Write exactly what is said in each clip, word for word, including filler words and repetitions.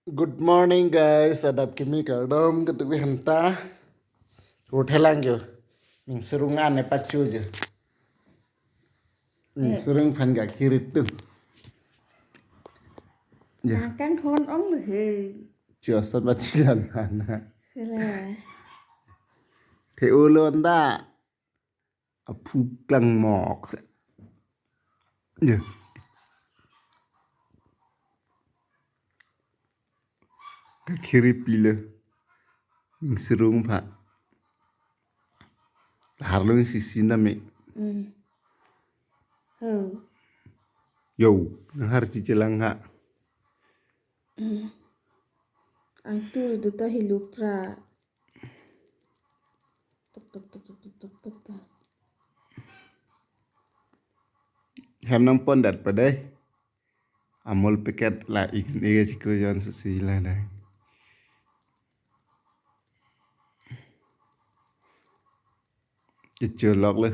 Good morning, guys. Adap kimi kardom ketubi hanta. Rut helang jo. Ning serung ane pachu jo. Ning serung phan ga kiri tu. Jo. Nangkang hon ong lo he. Chuasan pachilan mana. Sila. The-o lo anda. Aphu klang mok. Jo. Kakhiri pilo. Ning serung pha. Harlo isi si name. Hmm. Ho. Yo, nang har si chelang ha. Hmm. Ang tu duta hilupra. Tok, tok, tok. Hem nangpon dat padai. Amul packet la ik-, ik chikro jon susi la dai. Kecholok lo.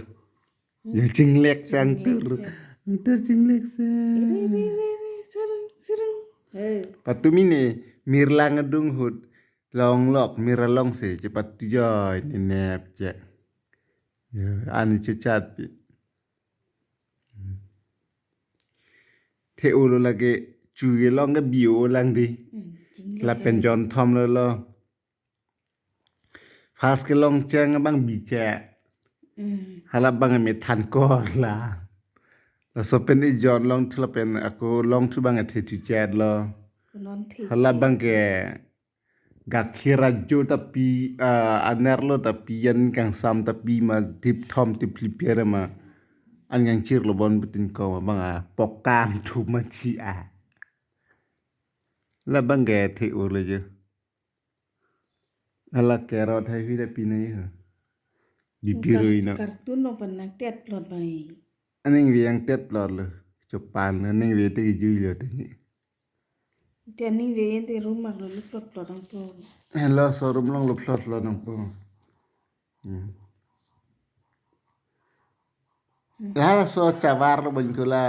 Hmm. Yo chinglek sang tur. Chinglek sang. Tur chinglek sang. Iri, iri, iri, iri. Serung, serung. He. Patumi ne mirlang adung ahut. Longlok mir along si, chepatu joi, ninep che. Yo, ani chechat pi. The-o lo lake chu kelong ke bi-o lang di. Hmm, chinglek. Lapen lang. Jon thom lo lo. First kelong cheng abang bi che. Hmm. Hala abang me than kor la. Laso pen ejon longthu lapen ako longthu abang the-thu chet lo. Ko non the hala che. Abang ke gakhir ajo tapi, ah, anerlo tapi an kangsam tapi ma dip thom tip lipia ma. An kangchir lo bon butin ko ma bang a pokan thu ma chi a. Labang ke the-o lo jo. Hala carrot hai hui da pinai ho. Bipirui no. Kar-, cartoon no pan nangtet plot bai. Aning ve nangtet plot lo. Chopan aning ve te jui lo te ni. Te aning ve te room mak lo lo plot plot nangpo. Hello, showroom along lo plot plot nangpo. Hmm. Hmm. Laso chavar lo bang ko la.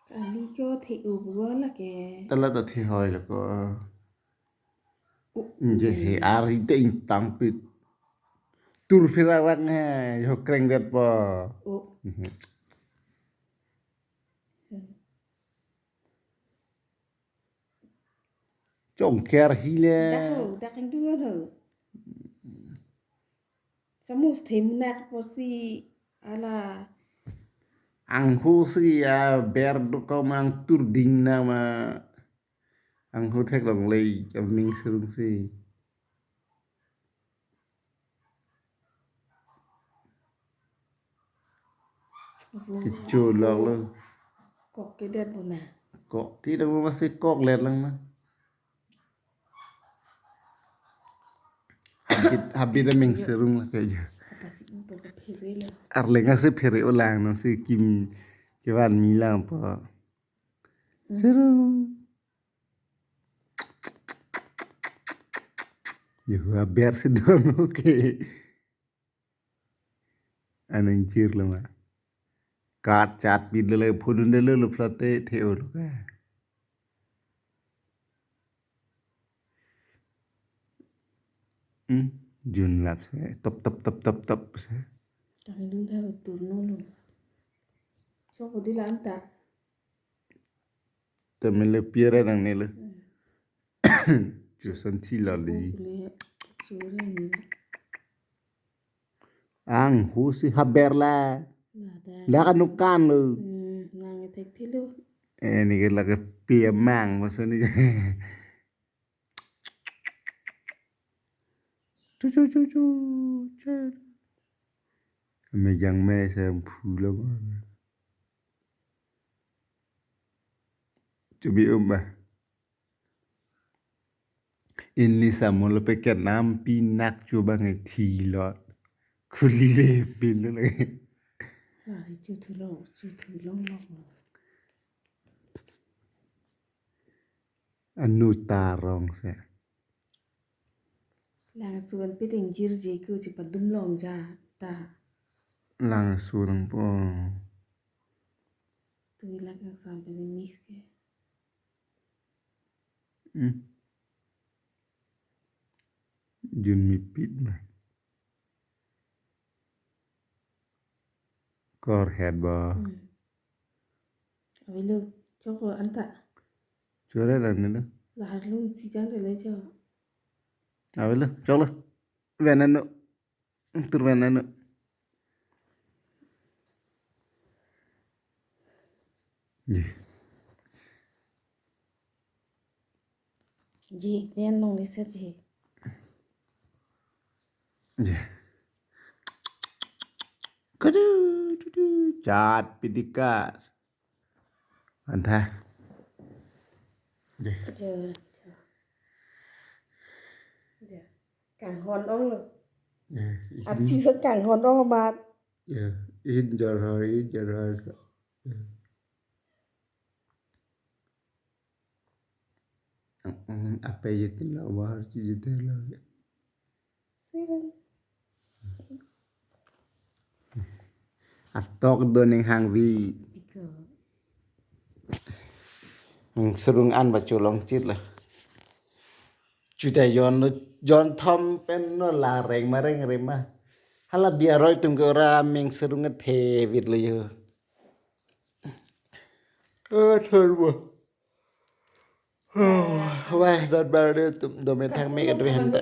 Kali ko the-o bu lake. Tala to the hoi lo ko. Oh. Je he ari te ingtang pit. Tur phira vak ne, yo kreng det po. Oh. Mhm. Hmm. Chongker hile. Dak ho, dak angdung ho. Samus them nak posi ala. Angho si aber do ko mang tur ding na ma. Angho theklongle aming serung si. Avo. Kecholok lo. Kok kedet bona. Kok kedet bona si kok let lang na. Habit, habit aming serung la kaja. Kapasi ipo kaphere lo. Arleng asi phere olang nang si kim kevan milang po. Hmm. Serung. Yo aber si don oke. Anang chir lo ma. Kat chat pin dele phone dele lo plot te the-o lo ka. Hmm, jun lap se top top top top top se. Tang dung tha turno lo. So ko di la anta. Te mele piara nangne lo. Hmm. Chusan thi lali. Ko le, chore ni. Angho si haber la. Lada. La kanukan lo. Hmm, nang ethek thi lo. Eh, ni ke la ke pia mang maksud ni. Chu chu chu chu. Chu. Mejang me sem phu lo. Chubi um ba. Ini samo lo packet nam pinak chuba ngai thilo. Khuli le pin lo lagi. Ah, si chu thu lo, chu thu lo lo. Anu tarong se. Lang chuan piting jir je ku chepadum long ja ta. Lang chuan po. Tu ilak yang sampai ni miss ke. Hmm. Jun mepit ma. Kor het ba. Hmm. Avelo, choklo anta. Chore rani lo. Lahar lun sijang de le cho. Avelo, choklo. Venano. Tur venano. Ye. Ji, nen long ni se ji. Ye. Kadu, du, du, chat pidikar. Anta. Ye. Jo, jo. Jo. Kanghon ong lo. Ye, ihin. Arti sat kanghon ong amat. Ye, ihin jar hai, ihin jar hai. Ye. Ang, ang, apa jitin lo, bahar jitin lo. Sirung. Atok do ning hangvi. Diko. Ning sirung an ba cholong chit lo. Chuta jon lo, jon thom pen lo la reng ma reng rema. Hala biaroi tum ke ora ming sirung athe vit lo yo. Athor bo. Wah, dat bar de tum domen thang me ke doi hanta.